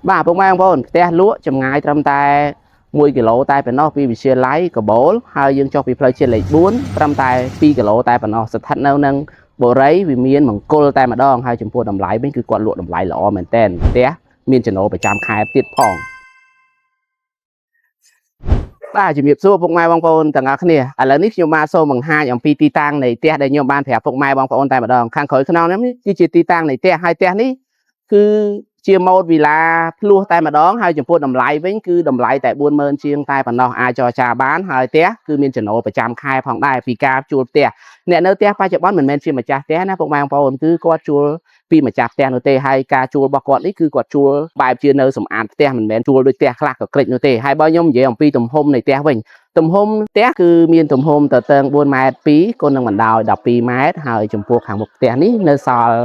បាទពុកម៉ែបងប្អូនផ្ទះលក់ចម្ងាយត្រឹមតែ1គីឡូតែប៉ុណ្ណោះពីវិទ្យាល័យកបូលហើយយើងចុះពីផ្លូវជាតិលេខ4ត្រឹមតែ2គីឡូតែប៉ុណ្ណោះស្ថិតនៅនឹងបូរីវិមានមង្គលតែម្ដងហើយចំពោះតម្លៃវិញគឺគាត់លក់តម្លៃល្អមែនទែនផ្ទះមានចំណូលប្រចាំខែទៀតផងបាទជំរាបសួរពុកម៉ែបងប្អូនទាំងអស់គ្នាឥឡូវនេះខ្ញុំបាទសូមបង្ហាញអំពីទីតាំងនៃផ្ទះដែលខ្ញុំបានប្រាប់ពុកម៉ែបងប្អូនតែម្ដងខាងក្រោយខ្នងនេះគឺជាទីតាំងនៃផ្ទះហើយផ្ទះនេះគឺជាម៉ូតវីឡាភ្លោះតែម្ដងហើយចំពោះតម្លៃវិញគឺតម្លៃតែ40000ជាងតែប៉ុណ្ណោះអាចចរចាបានហើយផ្ទះគឺមានចំណូលប្រចាំខែផងដែរពីការជួលផ្ទះអ្នកនៅផ្ទះបច្ចុប្បន្នមិនមែនជាម្ចាស់ផ្ទះណាពុកម៉ែបងប្អូនគឺគាត់ជួលពីម្ចាស់ផ្ទះនោះទេហើយការជួលរបស់គាត់នេះគឺគាត់ជួលបែបជានៅសម្អាតផ្ទះមិនមែនជួលដូចផ្ទះខ្លះក៏ក្រិចនោះទេហើយបើខ្ញុំនិយាយអំពីទំហំនៃផ្ទះវិញទំហំផ្ទះគឺមានទំហំទទឹង4ម៉ែត្រ2គុណនឹងបណ្ដោយ12ម៉ែត្រហើយចំពោះខាងមុខផ្ទះនេះនៅសល់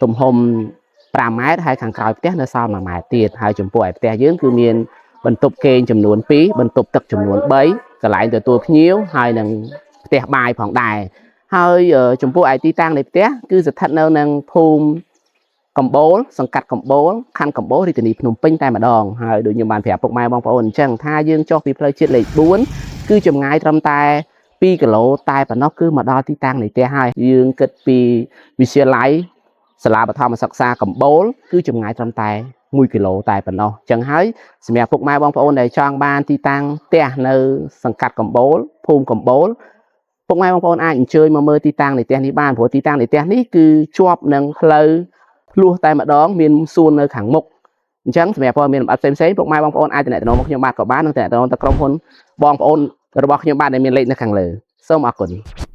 ទំហំ5ម៉ែត្រហើយខាងក្រោយផ្ទះនៅសល់1ម៉ែត្រទៀតហើយចំពោះឯផ្ទះយើងគឺមានបន្ទប់គេងចំនួន2បន្ទប់ទឹកចំនួន3កន្លែងទទួលភ្ញៀវហើយនិងផ្ទះបាយផងដែរហើយចំពោះឯទីតាំងនៃផ្ទះគឺស្ថិតនៅនឹងភូមិកំបូលសង្កាត់កំបូលខណ្ឌកំបូលរាជធានីភ្នំពេញតែម្ដងហើយដូចខ្ញុំបានប្រាប់ពុកម៉ែបងប្អូនអញ្ចឹងថាយើងចុះពីផ្លូវជាតិលេខ4គឺចម្ងាយត្រឹមតែ2គីឡូតែប៉ុណ្ណោះគឺមកដល់ទីតាំងនៃផ្ទះហើយយើងគិតពីវិទ្យាល័យសាលាបឋមសិក្សាកំបូលគឺចម្ងាយត្រឹមតែ1គីឡូតែប៉ុណ្ណោះអញ្ចឹងហើយសម្រាប់ពុកម៉ែបងប្អូនដែលចង់បានទីតាំងផ្ទះនៅសង្កាត់កំបូលភូមិកំបូលពុកម៉ែបងប្អូនអាចអញ្ជើញមកមើលទីតាំងនៃផ្ទះនេះបានព្រោះទីតាំងនៃផ្ទះនេះគឺជាប់នឹងផ្លូវភ្លោះតែម្ដងមានសួននៅខាងមុខអញ្ចឹងសម្រាប់ព័ត៌មានលម្អិតផ្សេងៗពុកម៉ែបងប្អូនអាចទំនាក់ទំនងមកខ្ញុំបាទក៏បាននិងទំនាក់ទំនងទៅក្រុមហ៊ុនបងប្អូនរបស់ខ្ញុំបាទដែលមានលេខនៅខាងលើសូមអរគុណ។